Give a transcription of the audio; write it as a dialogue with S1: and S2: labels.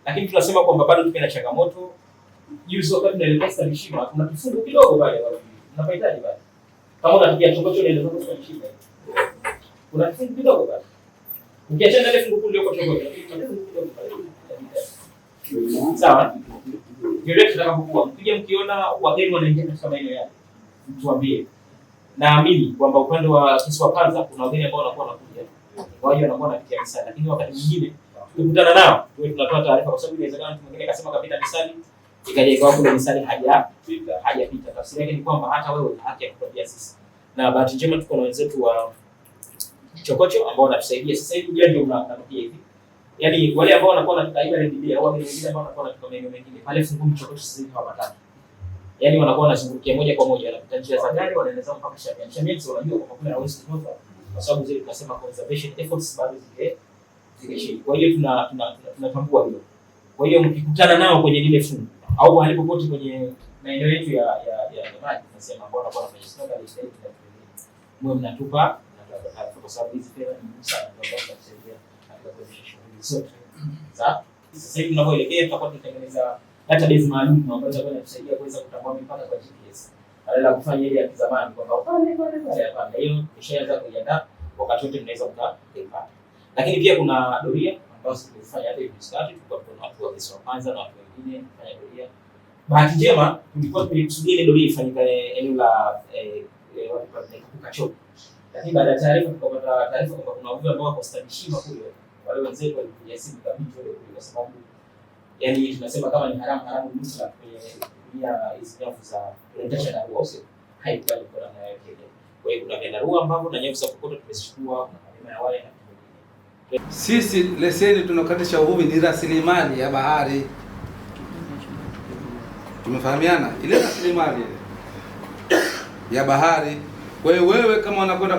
S1: Lakini tunasema kwamba bado tuko na changamoto. Juzi wakati tunaelekea Stamishima kuna kifungu kidogo pale unapahitaji pale. Kama unapiga chokocho unaenda zako Stamishima. Kuna kifungu kidogo pale. Ukiachana na ile fungu kuu iliyoko chokocho, kuna kifungu kidogo pale. Sawa? Vyovyote tutakapokuwa mkija mkiona wageni wanaingia katika maeneo yale, mtuambie. Naamini kwamba upande wa kisiwa Panza kuna wageni ambao wanakuwa wanakuja, waje wanakuwa wanapitia Misali, lakini wakati mwingine tukikutana nao tuwe tunatoa taarifa, kwa sababu inawezekana mtu mwingine akasema kapita Misali ikaja ikawa kule Misali hajapita. Tafsiri yake ni kwamba hata wewe una haki ya kutuambia sisi, na bahati njema tuko na wenzetu wa Chokocho ambao wanatusaidia sasa hivi. Ujanja unatokea hivi, yaani wale ambao wanakuwa wanatoka Iba RDB au wale wengine ambao wanakuwa wanatoka maeneo mengine pale Funguni Chokocho sasa hivi hawapataki, yaani wanakuwa wanazungukia moja kwa moja, wanapita njia za gari, wanaenda zao mpaka Shamian. Shamian si wanajua kwamba kule hawezi kutoka, kwa sababu zile tunasema conservation efforts bado zile chini. Kwa hiyo tunatambua hilo. Kwa hiyo mkikutana nao kwenye lile fungu au mahali popote kwenye maeneo yetu ya maji, tunasema ambao wanakuwa wanafanya snorkeling sasa hivi mwe mnatupa taarifa, kwa sababu hizi fedha ni muhimu sana kwa sababu zinatusaidia katika kuendesha shughuli zote za sasa hivi tunavyoelekea. Tutakuwa tunatengeneza database maalum ambayo itakuwa inatusaidia kuweza kutambua mipaka kwa GPS badala ya kufanya ile ya kizamani kwamba pale pale pale. Hapana, hiyo tumeshaanza kuiandaa, wakati wote mnaweza mkaipata. Lakini pia kuna doria ambazo tulifanya hata hivi juzi, tulikuwa tuna watu wa kisiwa Panza na watu wengine kufanya doria. Bahati njema tulikuwa tulikusudia ile doria ifanyike eneo la watu pale Kachoka, lakini baada ya taarifa tukapata taarifa kwamba kuna wavuvi ambao wako Stamishima kule, wale wenzetu walikuja simu kabidi wale kule, kwa sababu yani tunasema kama ni haramu haramu mutlak kwenye kutumia hizi nyavu za tunaita chandarua, au sio? Haikubali kwa namna yoyote ile. Kwa hiyo kuna vyandarua ambavyo na nyavu za kokota tumezichukua, kuna mahema ya wale na vitu vingine.
S2: Sisi leseni tunakatisha uvuvi ni rasilimali ya bahari. Tumefahamiana, ile rasilimali ile ya bahari. Kwa hiyo wewe kama unakwenda